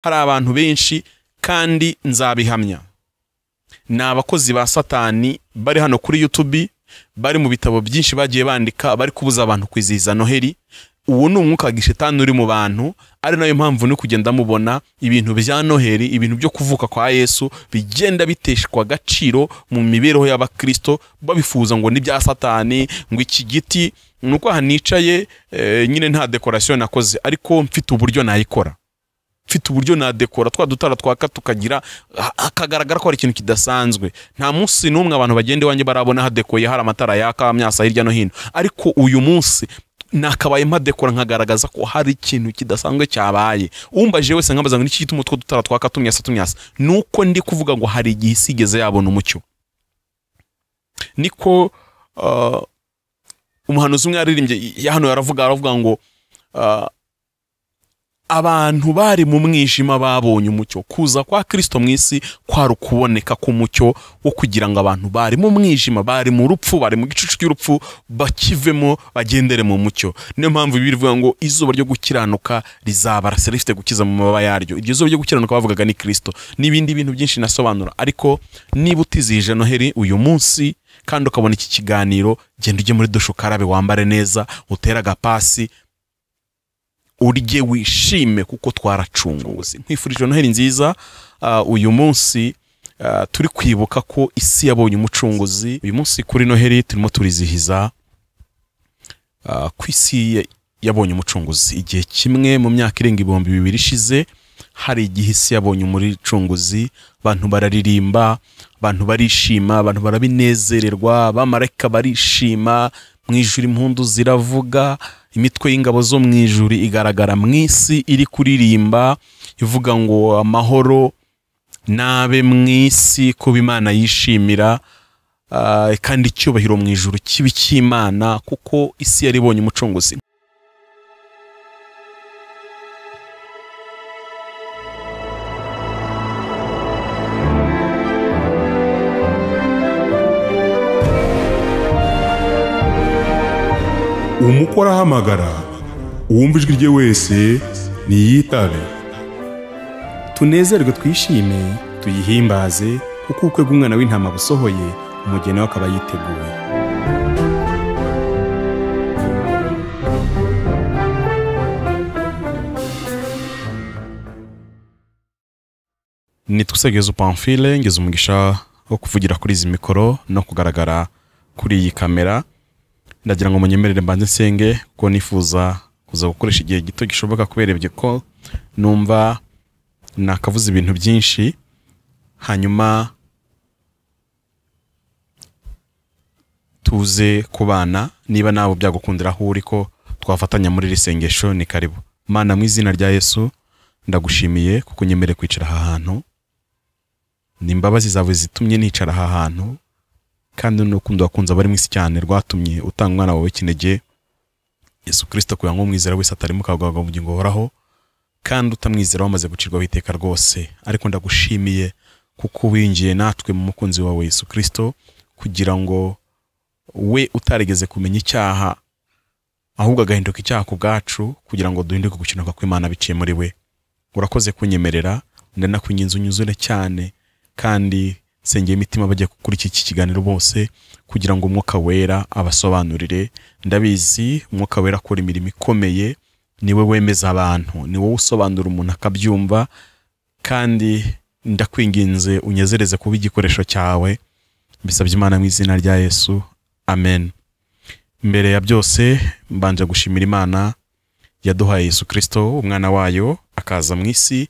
Hari abantu benshi kandi nzabihamya, ni abakozi ba Satani bari hano kuri YouTube, bari mu bitabo byinshi bagiye bandika, bari kubuza abantu kwizihiza Noheli. Uwo ni umwuka wa gishetani uri mu bantu, ari nayo mpamvu ni kugenda mubona ibintu bya Noheli, ibintu byo kuvuka kwa Yesu bigenda biteshwa agaciro mu mibereho y'abakristo, babifuza ngo ni bya Satani, ngo iki giti nuko aha nicaye nyine nta decoration nakoze, ariko mfite uburyo nayikora, mfite uburyo nadekora twa dutara twaka tukagira hakagaragara ko ari ikintu kidasanzwe. Nta munsi n'umwe abantu bagende wanjye barabona hadekoye, hari amatara yaka myasa hirya no hino, ariko uyu munsi nakabaye mpадekora nkagaragaza ko hari ikintu kidasanzwe cyabaye. Umbaje wese nkambaza ngo niki gituma utwo dutara twaka tumyasa tumyasa, nuko ndi kuvuga ngo hari igihe isigeze yabona umucyo. Niko umuhanuzi umwe yaririmbye hano, yaravuga ngo abantu bari mu mwijima babonye umucyo. Kuza kwa Kristo mu isi kwari ukuboneka k'umucyo wo kugira ngo abantu bari mu mwijima, bari mu rupfu, bari mu gicucu cy'urupfu bakivemo bagendere mu mucyo. Niyo mpamvu Bibiliya ivuga ngo izuba ryo gukiranuka rizabarasa rifite gukiza mu mababa yaryo. Iryo zuba ryo gukiranuka bavugaga ni Kristo, n'ibindi bintu byinshi nasobanura. Ariko niba utizihije Noheli uyu munsi kandi ukabona iki kiganiro, genda ujye muri dushe ukarabe, wambare neza, utere agapasi, urye wishime kuko twaracunguwe. Nkwifurije Noheli nziza. Uyu munsi turi kwibuka ko isi yabonye umucunguzi. Uyu munsi kuri Noheli turimo turizihiza ku isi yabonye umucunguzi. Igihe kimwe mu myaka irenga 2000 ishize, hari igihe isi yabonye umucunguzi, abantu bararirimba, abantu barishima, abantu barabinezererwa, abamarayika barishima, mu ijuru impundu ziravuga, imitwe y'ingabo zo mu ijuru igaragara mu isi iri kuririmba ivuga ngo amahoro nabe mu isi kuba Imana yishimira, kandi icyubahiro mu ijuru kibi cy'Imana kuko isi yari ibonye umucunguzi. Umukora ahamagara, uwumva ijwi rye wese niyitabe. Tunezerwe twishime, tuyihimbaze, kuko ubukwe bw'umwana w'intama busohoye, umugeni we akaba yiteguye. Nitwa Usageyezu Pamphile, ngeze umugisha wo kuvugira kuri izi mikoro no kugaragara kuri iyi kamera. Ndagira ngo munyemerere mbanze nsenge kuko nifuza kuza gukoresha igihe gito gishoboka kuberebye ko numva nakavuze ibintu byinshi, hanyuma tuze kubana. Niba nawe byagukundira aho uri ko twafatanya muri iri sengesho, ni karibu. Mana, mu izina rya Yesu ndagushimiye kuko unyemere kwicara aha hantu. Ni imbabazi zawe zitumye nicara aha hantu, kandi n'urukundo wakunze abari mu isi cyane rwatumye utanga umwana wawe w'ikinege Yesu Kristo kugira ngo umwizera wese atari kagwa mu bugingo buhoraho, kandi utamwizera wamaze gucirwaho iteka rwose. Ariko ndagushimiye kuko winjiye natwe mu mukunzi wawe Yesu Kristo, kugira ngo we utarigeze kumenya icyaha ahubwo agahinduka icyaha ku bwacu, kugira ngo duhinduke gukiranuka kw'Imana biciye muri we. Urakoze kunyemerera, ndanakwinginze unyuzure cyane, kandi sengeye imitima bagiye gukurikira iki kiganiro bose, kugira ngo umwuka wera abasobanurire. Ndabizi umwuka wera akora imirimo ikomeye, niwe wemeza abantu, ni wowe usobanura umuntu akabyumva, kandi ndakwinginze unyezereze kuba igikoresho cyawe. Mbisabye Imana mu izina rya Yesu, amen. Mbere ya byose mbanje gushimira Imana yaduhaye Yesu Kristo umwana wayo, akaza mu isi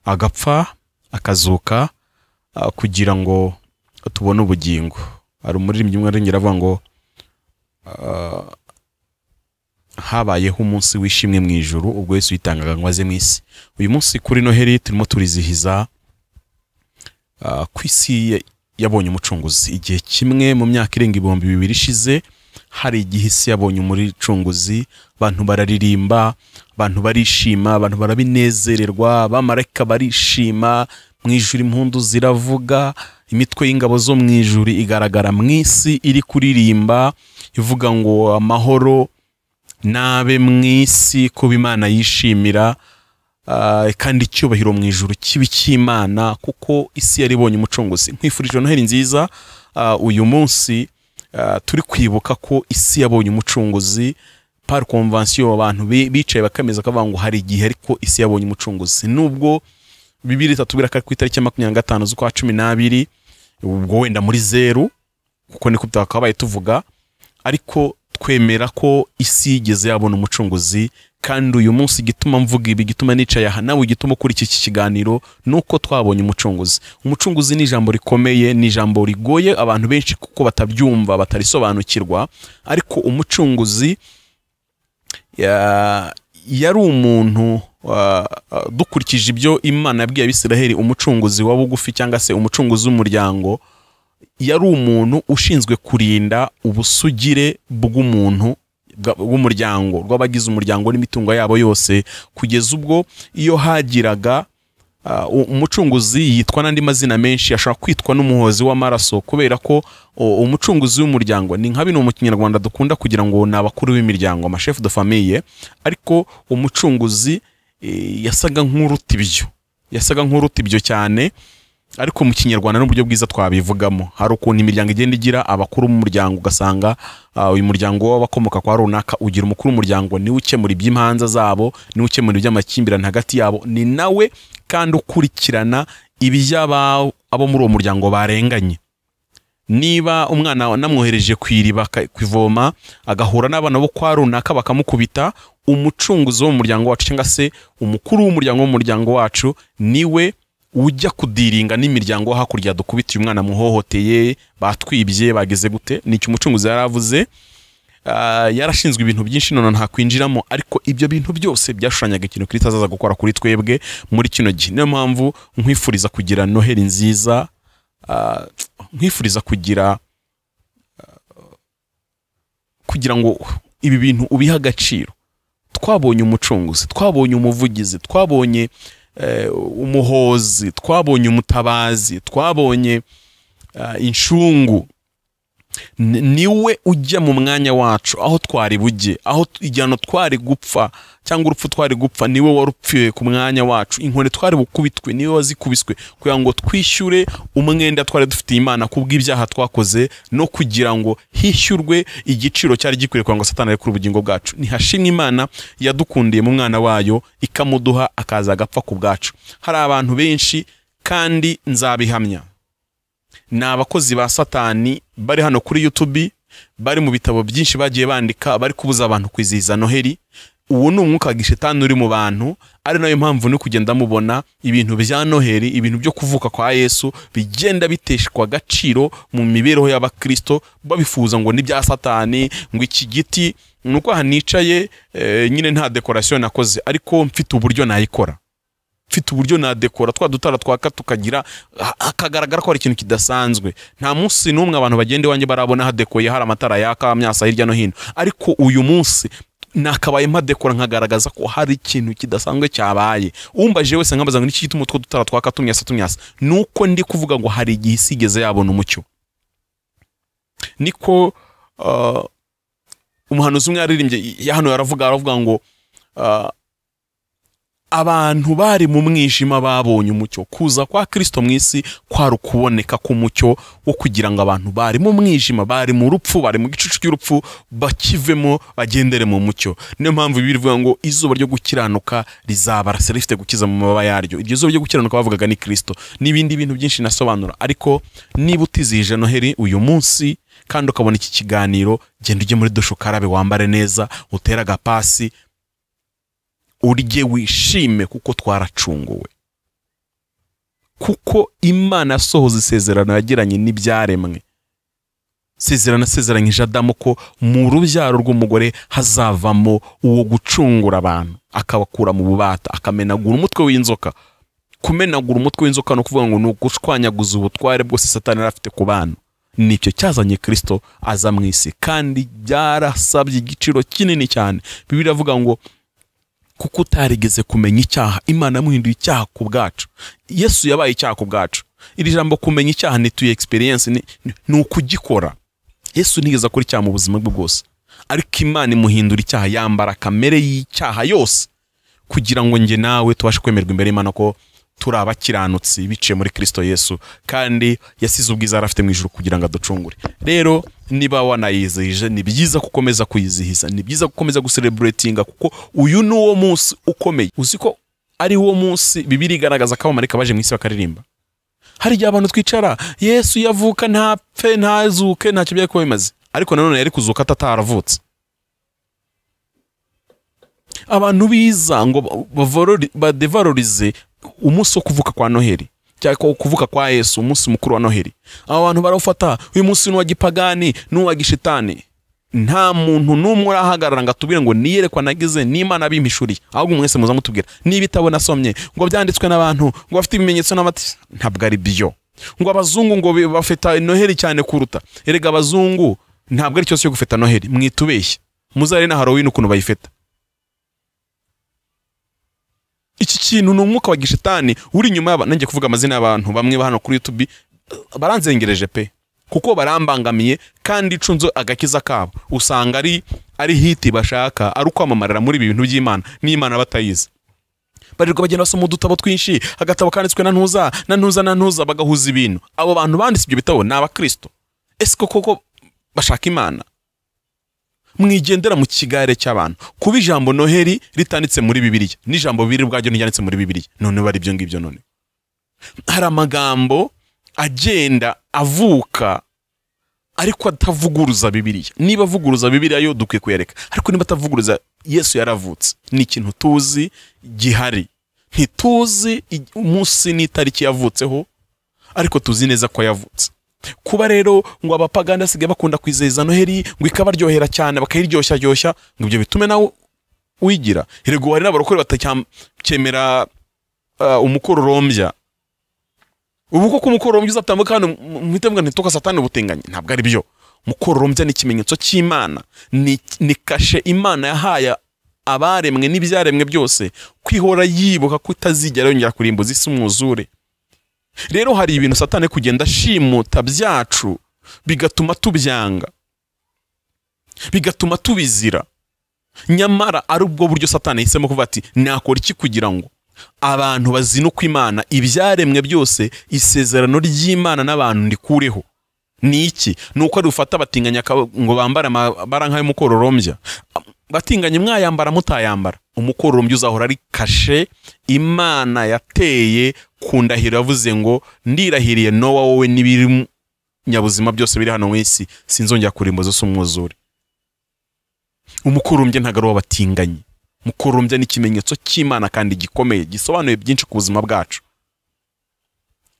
agapfa akazuka kugira ngo tubone ubugingo. Hari umuririmbyi umwe arengera avuga ngo habayeho umunsi wishimwe mu ijuru ubwo Yesu yitangaga ngo aze mu isi. Uyu munsi kuri Noheli turimo turizihiza ku isi yabonye umucunguzi. Igihe kimwe mu myaka irenga 2000 ishize, hari igihe isi yabonye umucunguzi, abantu bararirimba, abantu barishima, abantu barabinezererwa, abamarayika barishima, mu ijuru impundu ziravuga, imitwe y'ingabo zo mu ijuru igaragara mu isi iri kuririmba ivuga ngo amahoro nabe mu isi kuba Imana yishimira, Kandi icyubahiro mu ijuru kibi cy'Imana, kuko isi yari ibonye umucunguzi. Nkwifurije Noheli nziza. Uyu munsi turi kwibuka ko isi yabonye umucunguzi. Par convention abantu bicaye bakameza kavuga ngo hari igihe ariko isi yabonye umucunguzi. Nubwo Bibiliya itatubwira ko ku itariki ya 25 z'ukwa 12, ubwo wenda muri zeru, kuko niko twakabaye tuvuga, ariko twemera ko isi yigeze yabona umucunguzi. Kandi uyu munsi igituma mvuga ibi, igituma nicaye aha nawe, igituma ukuri iki kiganiro, nuko twabonye umucunguzi. Umucunguzi ni ijambo rikomeye, ni ijambo rigoye abantu benshi kuko batabyumva, batarisobanukirwa. Ariko umucunguzi yari umuntu, dukurikije ibyo Imana yabwiye Abisiraheli, umucunguzi wa bugufi cyangwa se umucunguzi w'umuryango, yari umuntu ushinzwe kurinda ubusugire bw'umuntu, bw'umuryango, rw'abagize umuryango n'imitungo yabo yose, kugeza ubwo iyo hagiraga umucunguzi yitwa n'andi mazina menshi, ashobora kwitwa n'umuhozi w'amaraso, kubera ko umucunguzi w'umuryango ni nka bino mu Kinyarwanda dukunda kugira ngo ni abakuru b'imiryango, ama chef de famille. Ariko umucunguzi yasaga nk'uruta ibyo, yasaga nk'uruta ibyo cyane. Ariko mu Kinyarwanda n'uburyo bwiza twabivugamo, hari ukuntu imiryango igenda igira abakuru mu muryango, ugasanga uyu muryango w'abakomoka kwa runaka ugira umukuru w'umuryango, niwe ukemura iby'imanza zabo, niwe ukemura iby'amakimbirane hagati yabo, ni nawe kandi ukurikirana iby'aba abo muri uwo muryango barenganye. Niba umwana namwohereje ku iriba kuvoma, agahura n'abana bo kwa runaka bakamukubita, umucunguzi wo mu muryango wacu cyangwa se umukuru w'umuryango wo mu muryango wacu niwe ujya kudiringa n'imiryango hakurya dukubitiye umwana muhohoteye, batwibye, bageze gute. Nicyo umucunguzi yaravuze. Yarashinzwe ibintu byinshi none nta kwinjiramo, ariko ibyo bintu byose byashushanyaga ikintu Kristo azaza gukora kuri twebwe muri kino gihe. Niyo mpamvu nkwifuriza kugira Noheli nziza, nkwifuriza kugira ngo ibi bintu ubihe agaciro. Twabonye umucunguzi, twabonye umuvugizi, twabonye umuhozi, twabonye umutabazi, twabonye inshungu. Niwe ujya mu mwanya wacu aho twari bujye, aho igihano twari gupfa cyangwa urupfu twari gupfa, niwe warupfiye ku mwanya wacu. Inkoni twari bukubitwe niwe wazikubiswe, kugira ngo twishyure umwenda twari dufitiye Imana kubw'ibyaha twakoze, no kugira ngo hishyurwe igiciro cyari gikwiriye kugira ngo Satani arekure ubugingo bwacu. Nihashimwe Imana yadukundiye mu mwana wayo, ikamuduha akaza agapfa ku bwacu. Hari abantu benshi kandi nzabihamya, ni abakozi ba Satani bari hano kuri YouTube, bari mu bitabo byinshi bagiye bandika, bari kubuza abantu kwizihiza Noheli. Uwo ni umwuka wa gishetani uri mu bantu, ari nayo mpamvu ni kugenda mubona ibintu bya Noheli, ibintu byo kuvuka kwa Yesu bigenda biteshwa agaciro mu mibereho y'abakristo, babifuza ngo ni bya Satani, ngo iki giti nuko aha nicaye nyine nta decoration nakoze, ariko mfite uburyo nayikora, mfite uburyo nadekora twa dutara twaka tukagira hakagaragara ko ari ikintu kidasanzwe. Nta munsi n'umwe abantu bagende wanjye barabona hadekoye, hari amatara yaka myasa hirya no hino, ariko uyu munsi nakabaye mpad-dekora nkagaragaza ko hari ikintu kidasanzwe cyabaye. Umbaje wese nkambaza ngo niki gituma utwo dutara twaka tumyasa tumyasa, nuko ndi kuvuga ngo hari igihe isi igeze yabona umucyo. Niko umuhanuzi umwe yaririmbye ya hano, yaravuga ngo abantu bari mu mwijima babonye umucyo. Kuza kwa Kristo mu isi kwari ukuboneka k'umucyo wo kugira ngo abantu bari mu mwijima, bari mu rupfu, bari mu gicucu cy'urupfu, bakivemo bagendere mu mucyo. Niyo mpamvu Bibiliya ivuga ngo izuba ryo gukiranuka rizabarasira rifite gukiza mu mababa yaryo. Iryo zuba ryo gukiranuka bavugaga ni Kristo, n'ibindi bintu byinshi nasobanura. Ariko niba utizihije Noheli uyu munsi kandi ukabona iki kiganiro, genda ujye muri dushe ukarabe, wambare neza, utere agapasi, urye wishime, kuko twaracunguwe. Kuko Imana yasohoza isezerano yagiranye n'ibyaremwe, isezerano asezeranyije Adamu ko mu rubyaro rw'umugore hazavamo uwo gucungura abantu, akabakura mu bubata, akamenagura umutwe w'inzoka. Kumenagura umutwe w'inzoka no kuvuga ngo ni ugushwanyaguza ubutware bwose Satani yari afite ku bantu. Nicyo cyazanye Kristo aza mu isi, kandi byarasabye igiciro kinini cyane. Bibiliya iravuga ngo kuko utarigeze kumenya icyaha, Imana yamuhinduye icyaha ku bwacu. Yesu yabaye icyaha ku bwacu. Iri jambo kumenya icyaha ni to experience, ni ukugikora. Yesu ntigeze akora icyaha mu buzima bwe bwose, ariko Imana imuhindura icyaha, yambara kamere y'icyaha yose, kugira ngo njye nawe tubashe kwemerwa imbere y'Imana ko turi abakiranutsi biciye muri Kristo Yesu, kandi yasize ubwiza yari afite mu ijuru kugira ngo aducungure. Rero niba wanayizihije, ni byiza gukomeza kuyizihiza, ni byiza gukomeza gucelebratinga, kuko uyu ni uwo munsi ukomeye. Uzi ko ari wo munsi Bibiliya igaragaza ko abamarayika baje mu isi bakaririmba. Hari igihe abantu twicara, Yesu yavuka ntapfe ntazuke, ntacyo byari kuba bimaze, ariko nanone yari kuzuka ataravutse. Abantu biza ngo badevalorize umunsi wo kuvuka kwa Noheli cyangwa kuvuka kwa Yesu, umunsi mukuru wa Noheli. Abo bantu barawufata uyu munsi ni uwa gipagani, ni uwa gishitani. Nta muntu n'umwe urahagarara ngo atubwire ngo niyerekwa nagize n'Imana bimpishuriye, ahubwo mwese muza mutubwira n'ibitabo nasomye ngo byanditswe n'abantu ngo bafite ibimenyetso n'amati. Ntabwo ari byo. Ngo abazungu ngo bafeta Noheli cyane kuruta. Erega abazungu ntabwo ari cyose cyo gufeta Noheli, mwitubeshye. Muzare na Halloween ukuntu bayifeta. Iki kintu ni umwuka wa gishitani uri inyuma y'abantu. Nanjye kuvuga amazina y'abantu bamwe hano kuri YouTube baranzengereje pe, kuko barambangamiye, kandi icunzo agakiza kabo usanga ari hiti bashaka, ari ukwamamarira muri ibi bintu by'Imana n'Imana batayizi. Barirwa bagenda basoma udutabo twinshi, agatabo kanditswe na ntuza na ntuza na ntuza, bagahuza ibintu. Abo bantu banditse ibyo bitabo ni abakristo. Ese koko bashaka Imana? Mwigendera mu kigare cy'abantu. Kuba ijambo Noheli ritanditse muri Bibiliya, n'ijambo Bibiliya ubwaryo ntiryanditse muri Bibiliya, none bari ibyo ngibyo. None hari amagambo agenda avuka ariko atavuguruza Bibiliya. Niba avuguruza Bibiliya yo dukwiye kuyareka, ariko niba atavuguruza, Yesu yaravutse, ni ikintu tuzi gihari. Ntituzi umunsi n'itariki yavutseho, ariko tuzi neza ko yavutse. Kuba rero ngo abapagani basigaye bakunda kwizihiza Noheli ngo ikabaryohera cyane, bakayiryoshya ryoshya, ngo ibyo bitume nawe uyigira. Erego hari n'abarokore batacyemera umukororombya. Ubu koko umukororombya uzatambuka hano muhite muvuga nti toka satani ubutinganyi. Ntabwo ari byo. Umukororombya ni ikimenyetso cy'Imana, ni kashe Imana yahaye abaremwe n'ibyaremwe byose, kwihora yibuka ko itazigera yongera kurimbuza isi umwuzure. Rero hari ibintu satani kugenda ashimuta byacu bigatuma tubyanga, bigatuma tubizira. Nyamara ari ubwo buryo satani yahisemo kuvuga ati nakora iki kugira ngo abantu bazinukwe Imana, ibyaremwe byose, isezerano ry'Imana n'abantu ndikureho. Ni iki? Nuko ari ufata batinganya ngo bambara amabara nk'ay'umukororombya. Batinganye mwayambara mutayambara, umukororombya uzahora ari kashe Imana yateye ku ndahiro yavuze ngo ndirahiriye Nowa wowe n'ibiri nyabuzima byose biri hano mu isi, sinzongera kurimbuza isi umwuzure. Umukororombya ntabwo ari uw'abatinganyi. Umukororombya ni ikimenyetso cy'Imana kandi gikomeye, gisobanuye byinshi ku buzima bwacu.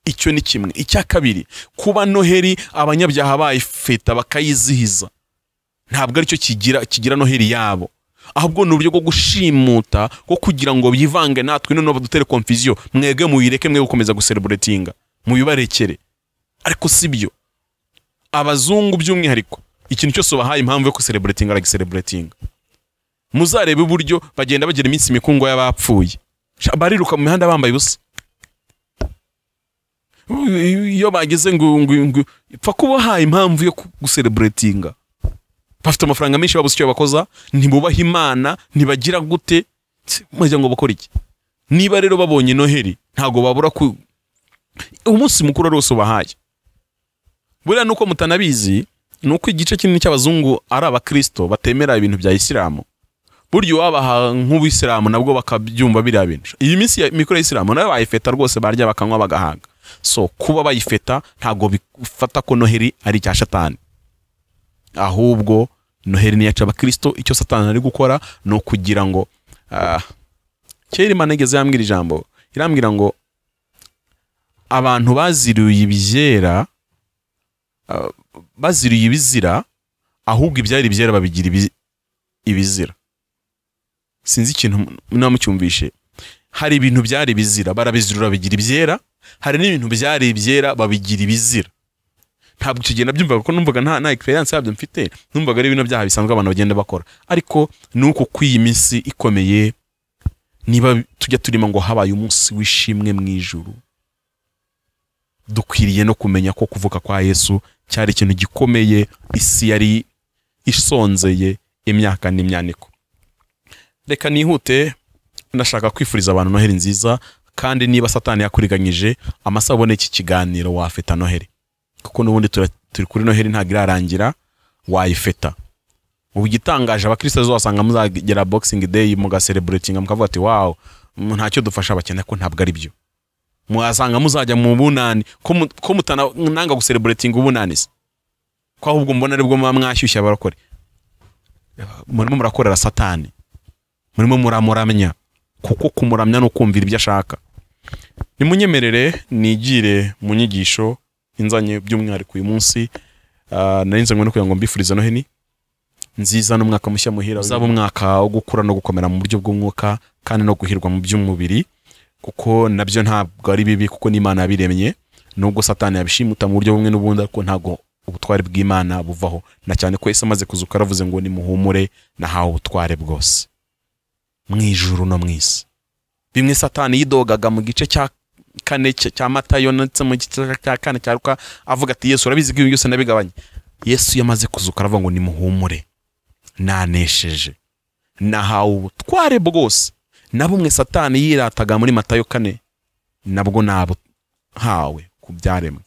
Icyo ni kimwe. Icya kabiri, kuba Noheli abanyabyaha bayifeta bakayizihiza, ntabwo aricyo kigira Noheli yabo, ahubwo ni uburyo bwo gushimuta, bwo kugira ngo bivange natwe, noneho badutere confusion, mwege muyireke, mwe gukomeza gucelebratinga, mubibarekere. Ariko si byo. Abazungu by'umwihariko, ikintu cyose bahaye impamvu yo gucelebratinga aragiselebratinga. Muzarebe uburyo bagenda bagira iminsi mikungo y'abapfuye, bariruka mu mihanda bambaye ubusa. Iyo bageze ngo ipfa kubahaye impamvu yo gucelebratinga, bafite amafaranga menshi babuze icyo bakoza, ntibubaha Imana, ntibagira gute, mujya ngo bakora iki? Niba rero babonye Noheli, ntago babura ku umunsi mukuru rwose ubahaye. Buriya nuko mutanabizi, nuko igice kinini cy'abazungu ari abakristo batemera ibintu bya Isilamu. Buryo wabaha nk'ubisilamu nabwo bakabyumva biriya bintu. Iyi minsi mikuru ya Isilamu nayo bayifeta rwose, barya bakanywa bagahaga. So kuba bayifeta ntago bifata ko Noheli ari icya Satani, ahubwo Noheli ni yaca abakristo. Icyo Satani ari gukora no kugira ngo kera Imana igeze yambwira ijambo, irambwira ngo abantu baziruye ibyera, baziruye ibizira, ahubwo ibyari ibyera babigira ibizira. Sinzi ikintu namucyumvishe. Hari ibintu byari bizira barabizirura bigira ibyera, hari n'ibintu byari ibyera babigira ibizira. Ntabwo icyo gihe nabyumvaga, kuko numvaga nta experience yabyo mfite, numvaga ari ibintu byaha bisanzwe abantu bagenda bakora. Ariko nuko kw'iyi minsi ikomeye, niba tujya turimo ngo habaye umunsi w'ishimwe mu ijuru, dukwiriye no kumenya ko kuvuka kwa Yesu cyari ikintu gikomeye isi yari isonzeye imyaka n'imyaniko. Reka nihute Ndashaka kwifuriza abantu Noheli nziza, kandi niba Satani yakuriganyije amasaha ubone iki kiganiro wafeta Noheli, kuko n'ubundi turi kuri Noheli ntabwo irarangira, wayifeta. Ubu igitangaje abakristo wasanga muzagera Boxing Day mugasereburatinga mukavuga ati wow, ntacyo dufasha abakene, ko ntabwo ari byo. Mwasanga muzajya mu bunani, ko mutananga gusereburatinga ubunani se, ko ahubwo mbona aribwo muba mwashyushya abarokore. Murimo murakorera Satani, murimo muramuramya, kuko kumuramya ni ukumvira ibyo ashaka. Nimunyemerere nigire mu nyigisho inzanye by'umwihariko uyu munsi. Nari nzanywe no kugira ngo mbifurize Noheli nziza n'umwaka mushya muhira, uzaba umwaka wo gukura no gukomera mu buryo bw'umwuka kandi no guhirwa mu by'umubiri, kuko nabyo ntabwo ari bibi, kuko n'Imana yabiremye. Nubwo Satani yabishimuta mu buryo bumwe n'ubundi, ariko ntabwo ubutware bw'Imana buvaho, na cyane ko Yesu amaze kuzuka aravuze ngo nimuhumure, nahawe ubutware bwose mu ijuru no mu isi. Bimwe Satani yidogaga mu gice cya 4 cya Matayo ndetse mu gice cya 4 cya Luka, avuga ati Yesu urabizi ko ibintu byose nabigabanye. Yesu yamaze kuzuka aravuga ngo nimuhumure, nanesheje, nahawe ubutware bwose. Na bumwe Satani yirataga muri Matayo 4 nabwo nabuhawe ku byaremwe.